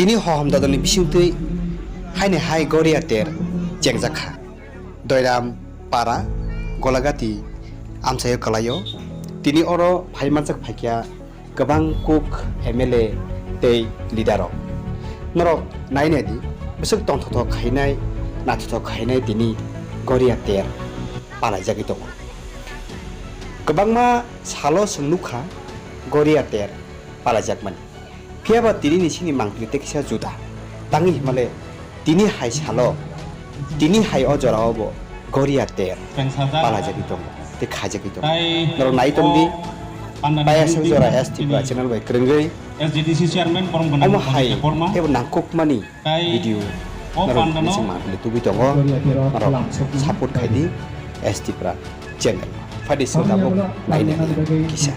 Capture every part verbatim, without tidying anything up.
Tini hohom dodolni bisingtwi haini hai Goria ter chengjak kha. Doiram para Golagati amchaio kwlaio. Tini oro phai manchak phaikha kwbang kuk M L A tei leader rok. Norok nai nai di, bwswk tongthokthok khainai, naithothok khainai tini Goria ter palaijagwi tongo. Kwbangma salo chwng nukha Goria ter palaijakmani. Phiya ba tini ni sini mangpili tei kisa juda. Tangwi himale tini hai salo, tini hai o jorao bo Goria ter palajagwi tongo tei khaijagwi tongo. Norok nai tong di, payasok jora S T Tripura channel bai kwrwngwi omo hai teibo nangkukmani video norok bising mangpili tubui tongo. Norok support khai di S T Tripura channel. Phadi sing tabuk nai nai kisa.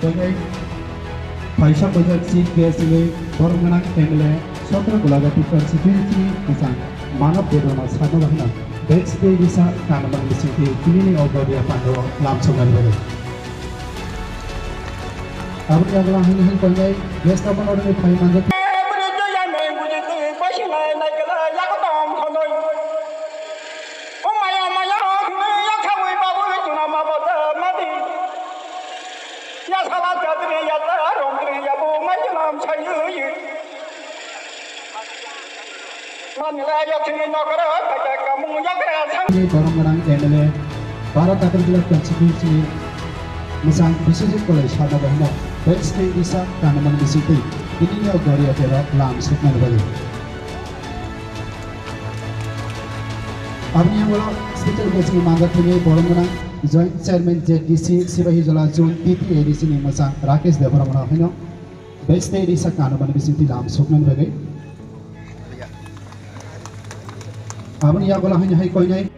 Phaisa phaisa chief guest ni borok gwnang M L A Sotra Golagati constituency ni bwsang Manav Debbarma sakno bahino backstage risa kanamani bisingtwi tini ni o Goria pandao lam soknani bagwi. Aboni yagulo hini hini koinai guest of honor ni phai manjak. Ni borok gwnang M L A Bharat Dakar Jila constituency ni mwchang Biswajit Kolai sakno bahino backstage risa kanamani bisingtwi tini ni o Goria tero lam sukmani bagwi. Aboni yagulo special guest ni manjak thani borok gwnang Joint Chairman Z D C Sipahijola Zone T T A D C ni mwchang Rakesh Debbarma no hino backstage risa kanamani bisingtwi lam sukmani bagwi. Aboni yagulo hini hai koinai.